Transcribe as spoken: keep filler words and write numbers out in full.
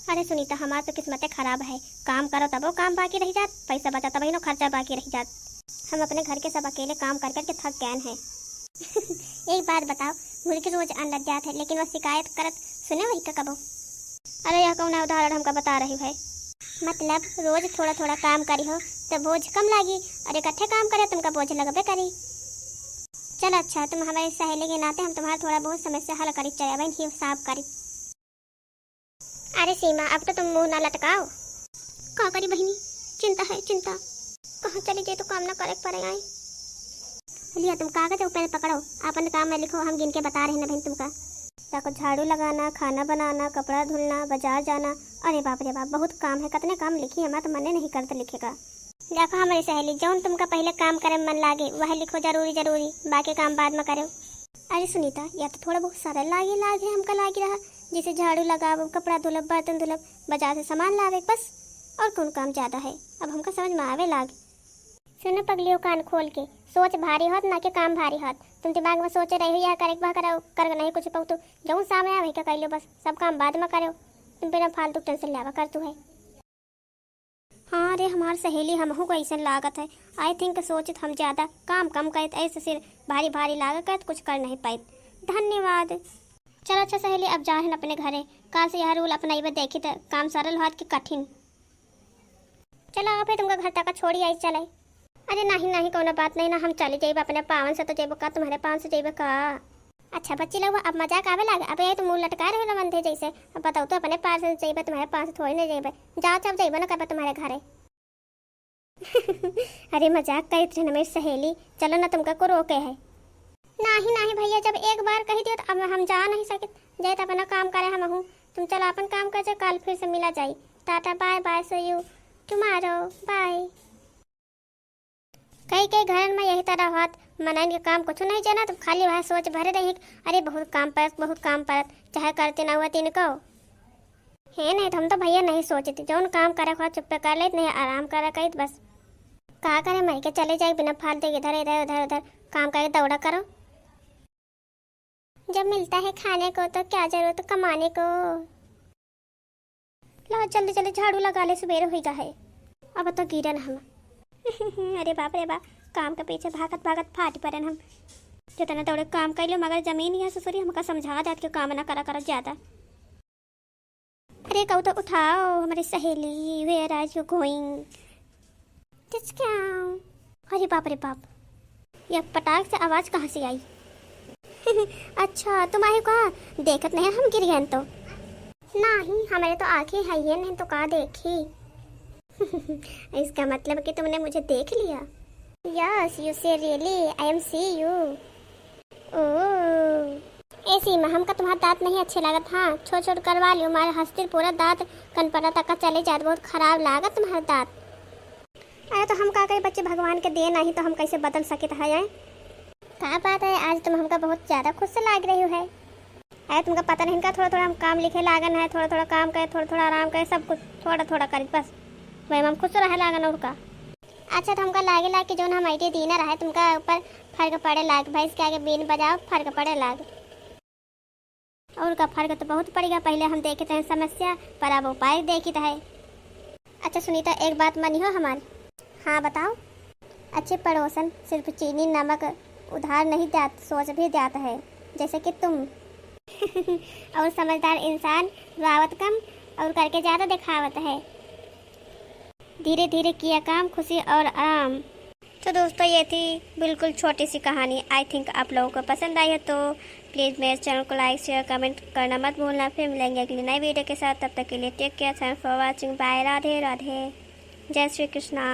अरे सुनीता, हमार तो किस्मते खराब है, काम करो तबो काम बाकी रह जात, पैसा बचा तबहिनो खर्चा बाकी रह जात। हम अपने घर के सब अकेले काम कर कर के थक गए हैं। एक बात बताओ, मुर्गी रोज अंडा जात है, लेकिन वह शिकायत करत सुने वही का कबो? अरे यह कौन उदाहरण हमका बता रही है? मतलब रोज थोड़ा थोड़ा काम करी हो तो बोझ कम लागी, और इकट्ठे काम करे तुमका बोझ लगबे करी। चल अच्छा, तुम हमारी सहेली के नाते हम तुम्हारा थोड़ा बहुत समस्या हल करी, चाहे बहन ही साफ करी। अरे सीमा, अब तो तुम मुंह ना लटकाओ। का करी बहिनी, चिंता है चिंता, कहाँ चली जाए तो काम ना करे के पड़े आई। लिया तुम कागज और पेन पकड़ो, अपन काम में लिखो, हम गिन के बता रहे ना बहन तुमका। देखो झाड़ू लगाना, खाना बनाना, कपड़ा धुलना, बाजार जाना, अरे बाप रे बाप, बहुत काम है, कितने काम लिखी, हमारा तो मने नहीं करता लिखे का। देखो हमारी सहेली, जौन तुमका पहले काम करे में मन लागे वह लिखो जरूरी जरूरी, बाकी काम बाद में करो। अरे सुनीता, यह तो थोड़ा बहुत सरल लागे, लागे हमका लागे रहा, जैसे झाड़ू लगाब, कपड़ा धुलब, बर्तन धुलब, बाजार से सामान लावे, बस। और कौन काम ज्यादा है, अब हमका समझ में आवे लाग। सुनो पगलियो, कान खोल के, सोच भारी होत ना कि काम भारी होत। तुम दिमाग में सोचे रहे हो यह करे के बा, करो, कर नहीं कुछ पौतू, जौन सामने आवे का कइलो, बस सब काम बाद में करो। तुम बिना फालतू टेंशन लेवा कर तू है। हाँ रे हमार सहेली, हमहू को ऐसन लागत है। I think सोचित हम ज्यादा काम कम करत, ऐसे सिर भारी भारी लागत, करत कुछ कर नहीं पाइत। धन्यवाद। चलो अच्छा सहेली, अब जा हन अपने घरे, काल से यह रूल अपनाइबे, देखी त काम सरल होत कि कठिन। चलो अब फिर तुमका घर तक छोड़ी आई चले। अरे नहीं नहीं, कौनो बात नहीं ना, हम चली जाइबे अपने पावन से, तो जाइबे का तुम्हारे पावन से जाइबे का? अच्छा बच्ची लोग, अब मजाक आवे लागे, अब ये तो मुंह लटका रहे हो अंधे जैसे। अब बताओ तो, अपने पास से जाइबे, तुम्हारे पास से थोड़ी ना जाइबे। जाओ, जब जाइबे ना करबे तुम्हारे घरे। अरे मजाक करित रहे ना मेरी सहेली, चलो ना, तुमका को रोके है? नाही नाही भैया, जब एक बार कही दियो तो अब हम जा नहीं सकित, जाए तो अपना काम करे हम हूँ। तुम चलो अपन काम कर, काल फिर से मिला जाई। टाटा, bye bye, see you tomorrow, bye। कई कई घरन में यही तरह होत, मनइन के काम कुछ नहीं जाना, तो खाली वह सोच भरे रही, अरे बहुत काम परत, बहुत काम परत, चाहे करते ना हुआ तीन को। हे नहीं तो हम तो भैया नहीं सोचते, जौन काम करे को चुप्पे कर लेत, नहीं आराम करे कहित बस। का करे, मर के चले जाए बिना फालतू के इधर इधर उधर उधर काम करे दौड़ा करो। जब मिलता है खाने को तो क्या जरूरत कमाने को। ला जल्दी जल्दी झाड़ू लगा ले, सुबेर होइगा है। अब तो गिरन हम। अरे बाप रे बाप, काम के पीछे भागत भागत फाट परन हम। जितना दौड़े काम कर लो, मगर जमीन यह ससुरी हमका समझा जात के काम ना करा करा ज्यादा। अरे कऊ तो उठाओ हमारी सहेली, where are you going? टिचक्याओ। अरे बाप रे बाप, यह पटाख से आवाज कहाँ से आई? अच्छा तुम आए का, देखत नहीं हम गिर गए तो। नहीं, हमारे तो आंखें है ये, नहीं तो का देखी। इसका मतलब कि तुमने मुझे देख लिया। Yes, you say really, I am see you। ओ, ए सीमा, हमका तुम्हार दांत नहीं अच्छे लागत। हाँ, छोट छोट करवा लियो, हमारे हस्तिर पूरा दांत कनपटा तक का चले जात, बहुत खराब लागत तुम्हार दांत। अरे तो हम का करी बच्चे, भगवान के देन आही तो हम कैसे बदल सकित है, हैं? का बात है, आज तुम हमका बहुत ज्यादा खुश से लाग रही हो है। अरे तुमका पता नहीं का, थोड़ा थोड़ा हम काम लिखे लागन है, थोड़ा थोड़ा काम करे, थोड़ा थोड़ा आराम करे, सब कुछ थोड़ा थोड़ा करी बस, वही में हम खुश रहे लागन और का। अच्छा, तो हमका लागे लाग कि जौन हम आइडिया दीना रहे, तुमका ऊपर फर्क पड़े लाग, भैंस के आगे बीन बजाओ, फर्क पड़े लाग। और का फर्क तो बहुत पड़ेगा, पहले हम देखित रहे समस्या, पर अब उपाय देखित है। अच्छा सुनीता, एक बात मानिहो हमार। हाँ बताओ। अच्छे पड़ोसन सिर्फ चीनी नमक उधार नहीं द्यात, सोच भी द्यात है, जैसे कि तुम। और समझदार इंसान रोआवत कम और करके ज्यादा दिखावत है। धीरे धीरे किया काम, खुशी और आराम। तो दोस्तों, ये थी बिल्कुल छोटी सी कहानी। I think आप लोगों को पसंद आई है, तो please मेरे channel को like, share, comment करना मत भूलना। फिर मिलेंगे अगली नई video के साथ, तब तक के लिए take care, thanks for watching, bye, राधे राधे, जय श्री कृष्णा।